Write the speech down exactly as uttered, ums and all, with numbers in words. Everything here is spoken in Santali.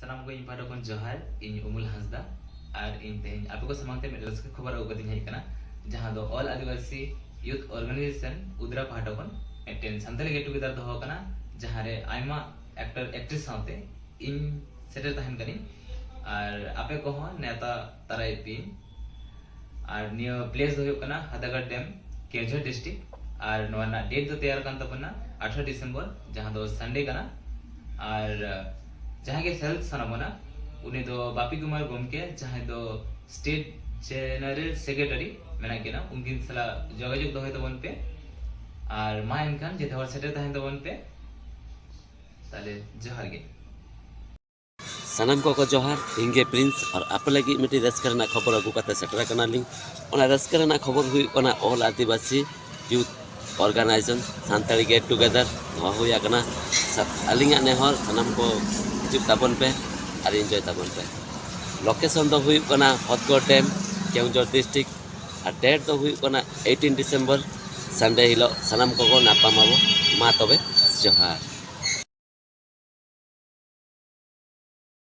ᱥᱟᱱᱟᱢ ᱠᱚ ᱤᱧ ᱯᱟᱦᱴᱟ ᱠᱷᱚᱱ ᱡᱚᱦᱟᱨ᱾ ᱤᱧ ᱩᱢᱩᱞ ᱦᱟᱸᱥᱫᱟ, ᱟᱨ ᱤᱧ ᱛᱮᱦᱮᱧ ᱟᱯᱮ ᱠᱚ ᱥᱟᱢᱟᱝ ᱛᱮ ᱢᱤᱫ ᱨᱟᱹᱥᱠᱟᱹ ᱠᱷᱚᱵᱚᱨ ᱟᱹᱜᱩ ᱠᱟᱛᱮᱧ ᱦᱮᱡ ᱟᱠᱟᱱᱟ, ᱡᱟᱦᱟᱸ ᱫᱚ All Adivasi Youth Organization ᱩᱫᱽᱨᱟ ᱯᱟᱦᱴᱟ ᱠᱷᱚᱱ ᱢᱤᱫᱴᱮᱱ ᱥᱟᱱᱛᱟᱲᱤ get together ᱫᱚᱦᱚ ᱟᱠᱟᱱᱟ, ᱡᱟᱦᱟᱸ ᱨᱮ ᱟᱭᱢᱟ actor actress ᱥᱟᱶᱛᱮ ᱤᱧ ᱥᱮᱴᱮᱨ ᱛᱟᱦᱮᱱ ᱠᱟᱹᱱᱟᱹᱧ᱾ ᱟᱨ ᱟᱯᱮ ᱠᱚᱦᱚᱸ ᱱᱮᱣᱛᱟ ᱛᱟᱨᱟᱭᱮᱫ ᱯᱮᱭᱟᱹᱧ᱾ ᱟᱨ ᱱᱤᱭᱟᱹ place ᱫᱚ ᱦᱩᱭᱩᱜ ᱠᱟᱱᱟ ᱦᱟᱫᱟᱜᱟᱲ dam, ᱠᱮᱣᱡᱷᱚᱨ district᱾ ᱟᱨ ᱱᱚᱣᱟ ᱨᱮᱱᱟᱜ date ᱫᱚ ᱛᱮᱭᱟᱨ ᱠᱟᱱ ᱛᱟᱵᱚᱱᱟ ᱟᱴᱷᱨᱚ December, ᱡᱟᱦᱟᱸ ᱫᱚ Sunday ᱠᱟᱱᱟ᱾ ᱟᱨ, ᱟᱸ, ᱡᱟᱦᱟᱸᱭ ᱜᱮ ᱥᱮᱞᱮᱫ ᱥᱟᱱᱟ ᱵᱚᱱᱟ, ᱩᱱᱤ ᱫᱚ ᱵᱟᱯᱤ ᱠᱩᱢᱟᱨ ᱜᱚᱢᱠᱮ, ᱡᱟᱦᱟᱸᱭ ᱫᱚ State General Secretary ᱢᱮᱱᱟᱜ ᱠᱤᱱᱟ, ᱩᱱᱠᱤᱱ ᱥᱟᱞᱟᱜ ᱡᱳᱜᱟᱡᱳᱜᱽ ᱫᱚᱦᱚᱭ ᱛᱟᱵᱚᱱ ᱯᱮ᱾ ᱟᱨ ᱢᱟ ᱮᱱᱠᱷᱟᱱ ᱡᱚᱛᱚ ᱦᱚᱲ ᱥᱮᱴᱮᱨ ᱛᱟᱦᱮᱱ ᱛᱟᱵᱚᱱ ᱯᱮ᱾ ᱛᱟᱦᱞᱮ ᱡᱚᱦᱟᱨ ᱜᱮ᱾ ᱥᱟᱱᱟᱢ ᱠᱚᱠᱚ ᱡᱚᱦᱟᱨ, ᱤᱧ ᱜᱮ ᱯᱨᱤᱱᱥ, ᱟᱨ ᱟᱯᱮ ᱞᱟᱹᱜᱤᱫ ᱢᱤᱫᱴᱤᱡ ᱨᱟᱹᱥᱠᱟᱹ ᱨᱮᱱᱟᱜ ᱠᱷᱚᱵᱚᱨ ᱟᱹᱜᱩ ᱠᱟᱛᱮ ᱥᱮᱴᱮᱨ ᱟᱠᱟᱱᱟᱞᱤᱧ᱾ ᱚᱱᱟ ᱨᱟᱹᱥᱠᱟᱹ ᱨᱮᱱᱟᱜ ᱠᱷᱚᱵᱚᱨ ᱦᱩᱭᱩᱜ ᱠᱟᱱᱟ All Adivasi Youth Organization Santali get together᱾ ᱱᱚᱣᱟ ᱦᱩᱭ ᱟᱠᱟᱱᱟ᱾ ᱥᱟ-, ᱟᱹᱞᱤᱧᱟᱜ ᱱᱮᱦᱚᱨ, ᱥᱟᱱᱟᱢ ᱠᱚ ᱦᱤᱡᱩᱜ ᱛᱟᱵᱚᱱ ᱯᱮ ᱟᱨ enjoy ᱛᱟᱵᱚᱱ ᱯᱮ᱾ Location ᱫᱚ ᱦᱩᱭᱩᱜ ᱠᱟᱱᱟ ᱦᱚᱛᱜᱚᱲ dam, ᱠᱮᱣᱡᱷᱚᱨ district, ᱟᱨ date ᱫᱚ ᱦᱩᱭᱩᱜ ᱠᱟᱱᱟ eighteen December, Sunday ᱦᱤᱞᱳᱜ᱾ ᱥᱟᱱᱟᱢ ᱠᱚᱠᱚ ᱧᱟᱯᱟᱢ ᱟᱵᱚ᱾ ᱢᱟ ᱛᱚᱵᱮ, ᱡᱚᱦᱟᱨ᱾